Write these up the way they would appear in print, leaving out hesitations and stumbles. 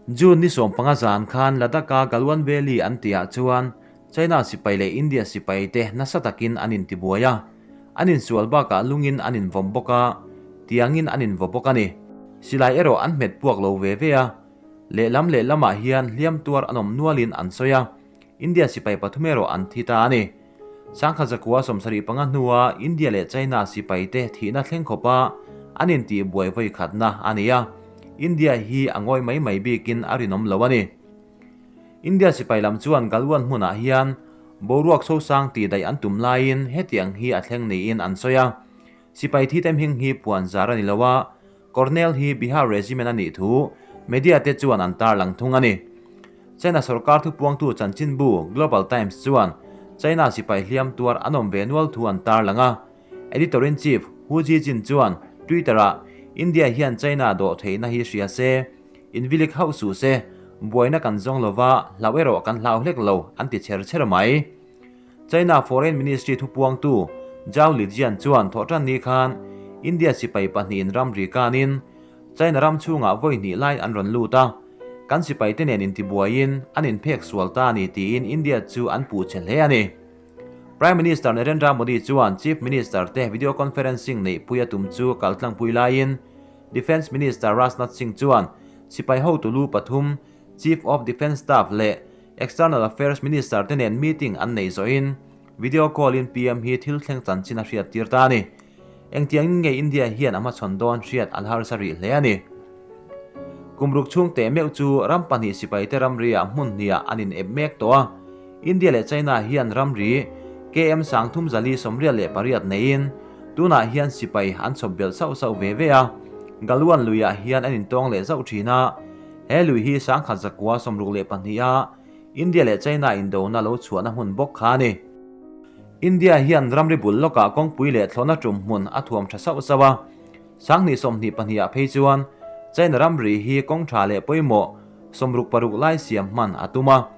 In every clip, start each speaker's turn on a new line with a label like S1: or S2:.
S1: June ni 15 zan khan Ladakh-a Galwan Valley an tihah chuan China sipai leh India sipai te nasa takin an intibuai a, an insual bakah lungin an invawm bawk a, tiangin an invaw bawk a ni. Silai erawh an hmet puak lo ve ve a, lehlam lehlamah hian hliam tuar an awm nualin an sawi a, India sipai pathum erawh an thi ta a ni. Sangkhat zakua 75 hnua India leh China sipaite thihna thleng khawpa an intihbuai vawi khatna a ni a, India hi a ngawi mai mai bikin a rinawm lo a ni. India sipai lam chuan Galwan hmunah hian boruak sosang tihdaih an tum laiin hetiang hi a thleng niin an sawi a. Sipai thite hming hi puan zar a ni lo a, Colonel hi Bihar Regiment a nih thu media te chuan an tarlang thung a ni. China sorkar thupuangtu chanchinbu Global Times chuan China sipai hliam tuar an awm ve nual thu an tarlang a. Editor-in-Chief Hu Jijin chuan Twitter-ah India hian China dawh theihna hi hria se, invilik hauh suh se, buaina kan zawng lova, hlauh erawh kan hlau hlek lo, an ti chher chher mai. China Foreign Ministry thupuangtu Zhao Lijian chuan thawhtanni khan India sipai pahnihin ramri kanin China ram chhungah vawi hnih lai an rawn lut a, kan sipaite nen intibuaiin an inphek sual ta a ni tiin India chu an puh che hle a ni. Prime Minister Narendra Modi chuan Chief Minister te video conferencing neihpui a tum chu kaltlangpui laiin Defence Minister Rajnath Singh chuan sipai hotu lu pathum Chief of Defence Staff leh External Affairs Minister te nen meeting an neih zawhin video call in PM hi thil thleng chanchin a hriat tir ta a ni. Engtiangin nge India hian a hmachhawn dawn hriat a la harsa rih hle a ni. Kum ruk chhung teh meuh chu ram pahnih sipaite ramri ah hmun hnih ah an in ep mek tawh a. India leh China hian ramri KM 3488 neiin tunah hian sipai an chhawp belh sauh sauh ve ve a. Galwan lui ah hian an intawng leh zauh thin a. He lui hi 1162 a India leh China indona lo chhuahna hmun bawk kha a ni. India hian ramri bul lawkah kawngpui leh thlawhna tum hmun a thuam tha sauh sauh a. 2022 ah phei chuan China ramri hi kawng tha leh pawimawh 66 lai siam hman a tum a.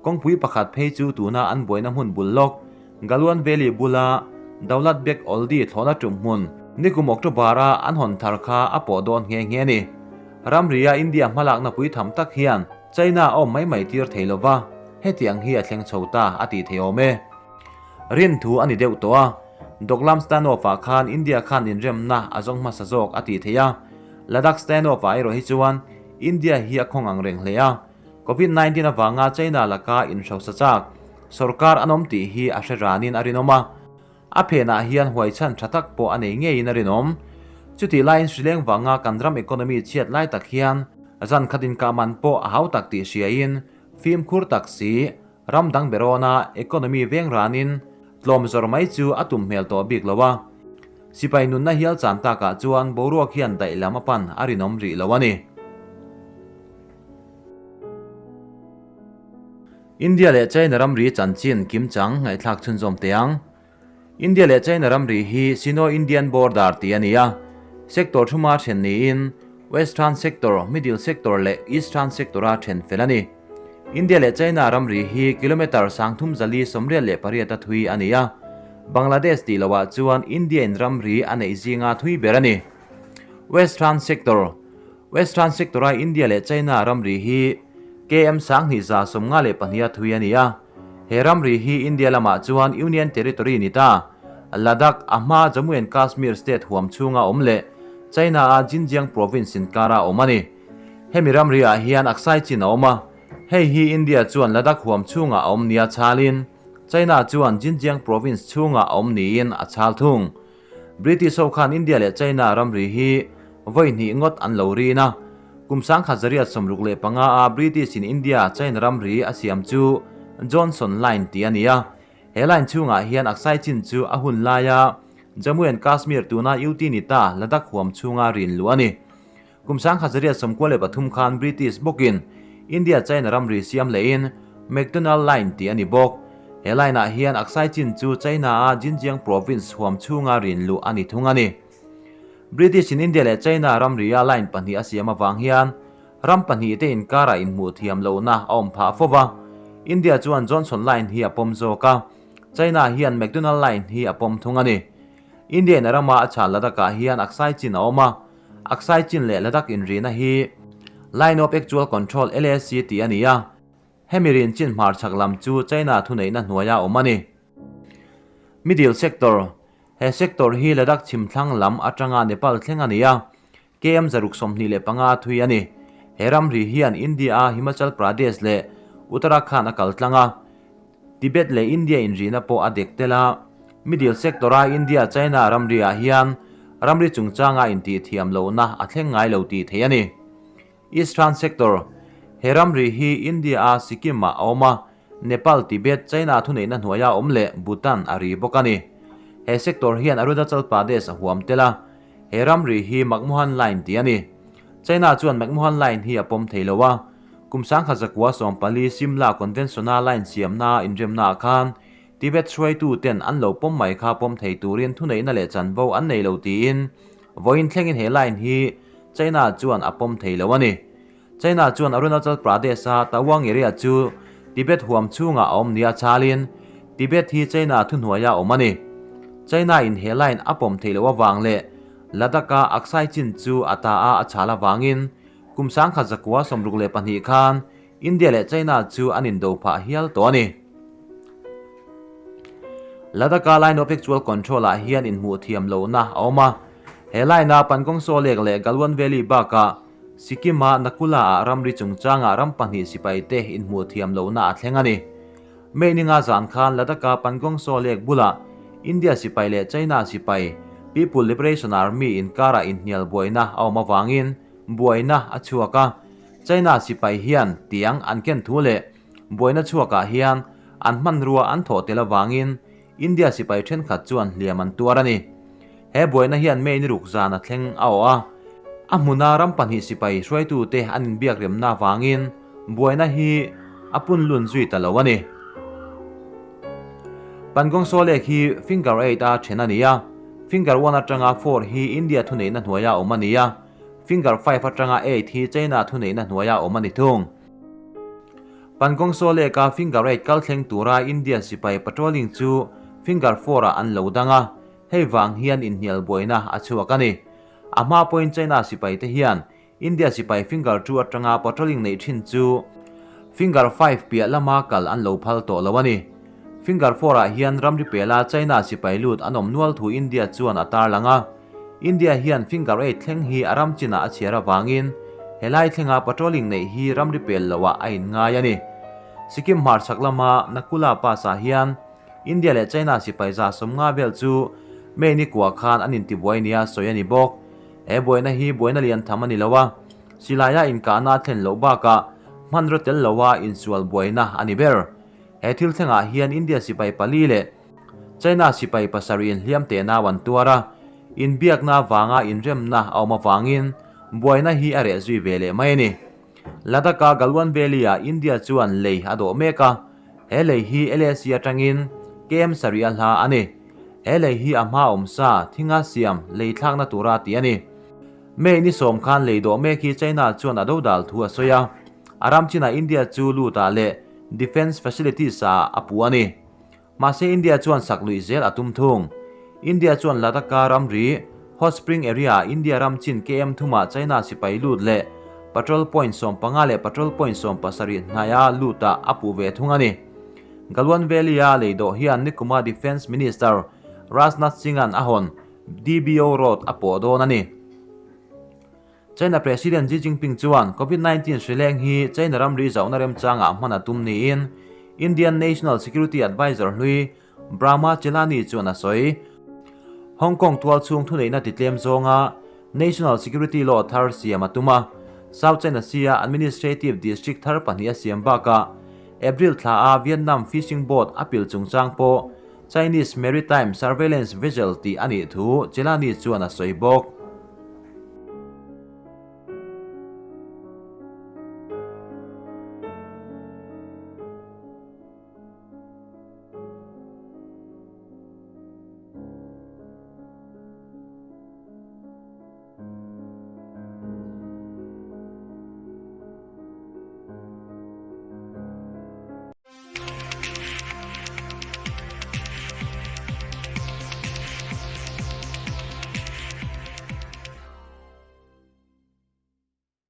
S1: Kawngpui pakhat phei chu tuna an buaina hmun bul lawk Galwan Valley bula Daulat Beg Oldi thlawhna tum hmun nikum October a an hawn thar kha a pawh dawn nghe nghe a ni. Ramria India hmalakna pui tham tak hian China a awm mai mai tir thei lova, hetiang hi a thleng chho ta a tih thei awm e. Rin thu a ni deuh tawh a, Doklam standoff-ah khan India khan inremna a zawng hmasa zawk a tih theih a, Ladakh standoff-ah erawh hi chuan India hi a khawng ang reng hle a, Covid 19 avanga China laka inhrosa chak sorkar an awm tih hi a hre ranin a rinawm a, a phenah hian huaichhan tha tak pawh a nei ngeiin a rinawm. Chutih laiin hrileng vanga kan ram economy chhiat lai tak hian zan khat inkah man pawh a hau tak tih hriain fimkhur tak si ram dang berawna economy veng ranin tlawm zawr mai chu a tum hmel tawh bik lo a. Sipai nunna hial chan takah chuan boruak hian daih lam a pan a rinawm rih lo a ni. India leh China ramri chanchin kimchang ngaihthlak chhunzawm teh ang. India leh China ramri hi Sino-Indian Border tih a ni a. Sector thuma then niin Western Sector, Middle Sector leh Eastern Sector-a then fel a ni. India leh China ramri hi kilometre 3488 a thui a ni a. Bangladesh tih loah chuan India-in ramri a neih zinga thui ber a ni. Western Sector, Western Sector-a India leh China ramri hi KM 2194 a thui a ni a. He ramri hi India lamah chuan Union Territory ni ta, Ladakh, a hma Jammu and Kashmir state huam chhunga awm leh China-a Xinjiang province inkara awm a ni. Hemi ramri-ah hian Aksai Chin a awm a, hei hi India chuan Ladakh huam chhungah a awm nia chhalin China chuan Xinjiang province chhungah a awm niin a chhal thung. British ho khan India leh China ramri hi vawi hnih ngawt an lo rin a, kum 1965 a British in India China ramri a siam chu Johnson Line tih a ni a. He line chhungah hian Aksai Chin chu a hun laia Jammu and Kashmir tuna UT ni ta Ladakh huam chhunga rin luh a ni. Kum 1993 khan British bawkin India China ramri siam lehin McDonald Line tih a ni bawk. He line ah hian Aksai Chin chu China a Xinjiang province huam chhunga rin luh a ni thung a ni. British in India leh China ramri a line pahnih a siam avang hian ram pahnih te inkarah inhmuh thiam lohna a awm phah fo va. India chuan Johnson Line hi a pawm zawk a, China hian McDonald Line hi a pawm thung a ni. India in a rama a chhah Ladakh ah hian Aksai Chin a awm a, Aksai Chin leh Ladakh inrihna hi Line of Actual Control, LAC, tih a ni a, hemi rin chin hmarchhak lam chu China thuneihna hnuaia awm a ni. Middle Sector, He sector hi Ladakh chhimthlang lam atanga Nepal thleng a ni a, KM 125 thui a ni. He ramri hian India-a Himachal Pradesh leh Uttarakhand a kal tlang a, Tibet leh India inrihna pawh a dek tel a. Middle Sector-a India-China ramriah hian ramri chungchanga intihthiam lohna a thleng ngai lo tih theih a ni. Eastern Sector, He ramri hi India-a Sikkim-ah a awm a, Nepal, Tibet, China thuneihna hnuaia awm leh Bhutan a ri bawk a ni. He sector hian Arunachal Pradesh a huam tel a, he ramri hi McMahon Line tih a ni. China chuan McMahon Line hi a pawm thei lo a, kum 1914 Simla Convention-a line siamna inremnaah khan Tibet hruaituten an lo pawm mai kha pawm thei turin thuneihna leh chanvo an nei lo tiin vawiin thlengin he line hi China chuan a pawm thei lo a ni. China chuan Arunachal Pradesh-a Tawang area chu Tibet huam chhungah a awm nia chalin Tibet hi China thuhnuaia awm a ni. China-in he line a pawm theih loh avang leh Ladakh-a Aksai Chin chu a ta a a chhal avangin kum 1962 khan India leh China chu an indo phah hial tawh a ni. Ladakh-a Line of Actual Control-ah hian inhmuh thiam lohna a awm a. He line-a Pangong Tso Lake leh Galwan Valley bakah Sikkim-a Nakula-ah ramri chungchangah ram pahnih sipaite inhmuh thiam lohna a thleng a ni. May ninga zan khan Ladakh-a Pangong Tso Lake bulah India sipai leh China sipai People Liberation Army inkarah inhnial buaina a awm avangin buaina a chhuak a. China sipai hian tiang an ken thu leh buaina chhuakah hian an hmanrua an thawh tel avangin India sipai thenkhat chuan hliam an tuar a ni. He buaina hian May ni ruk zan a thleng a awh a. A hmuna ram pahnih sipai hruaitute an inbiak remna avangin buaina hi a pun lun zui ta lo a ni. Pangong Tso Lake hi Finger Eight a then a ni a, Finger One atanga Four hi India thuneihna hnuaia awm a ni a, Finger Five atanga Eight hi China thuneihna hnuaia awm a ni thung. Pangong Tso Lake-a Finger Eight kal thleng tura India sipai patrolling chu Finger Four-ah an lo dang a, hei vang hian inhnial buaina a chhuak a ni. A hma pawhin China sipaite hian India sipai Finger Two atanga patrolling neih thin chu Finger Five piah lama kal an lo phal tawh lo a ni. Finger Four-ah hian ramri pela China sipai lut an awm nual thu India chuan a tarlang a. India hian Finger Eight thleng hi a ram chinah a chhiar avangin helai thlenga patrolling neih hi ramri pel loah a inngai a ni. Sikkim hmarchhak lama Nakula Pass-ah hian India leh China sipai 150 vel chu May ni kua khan an intibuai nia sawi a ni bawk. He buaina hi buaina lian tham a ni lo a, silaia inkahna a thlen loh bakah hmanraw tel loa insual buaina a ni ber. He thil thlengah hian India sipai pali leh China sipai pasarih inhliam teh nau an tuar a, inbiakna avanga inremna a awm avangin buaina hi a reh zui ve leh mai a ni. Ladakh-a Galwan Valley-ah India chuan lei a dawh mek a, he lei hi LAC atangin KM sarih a hla a ni. He lei hi a hma awm sa thinga siam lei thlakna tura tih a ni. May ni sawm khan lei dawh mek hi China chuan a dodal thu a sawi a, a ram chinah India chu lutah leh defence facilities ah a puh a ni. Mahse India chuan sak luih zel a tum thung. India chuan Ladakh-a ramri, Hot Spring area-ah India ram chin KM thumah China sipai lut leh patrol point 15 leh patrol point 70 hnaia lutah a puh ve thung a ni. Galwan Valley-a lei dawh hian nikuma Defence Minister Rajnath Singh-a'n a hawn DBO Road a pawh dawn a ni. China President Xi Jinping chuan Covid 19 hri leng hi China ramri zauhna remchangah hman a tum niin Indian National Security Adviser hlui Brahma Chellaney chuan a sawi. Hong Kong tual chhung thuneihna titlem zawnga National Security Law thar siam a tum a, South China Sea-a administrative district thar pahnih a siam bakah April thla a Vietnam fishing boat a pil chungchang pawh Chinese Maritime Surveillance Vessel tih a nih thu Chellaney chuan a sawi bawk.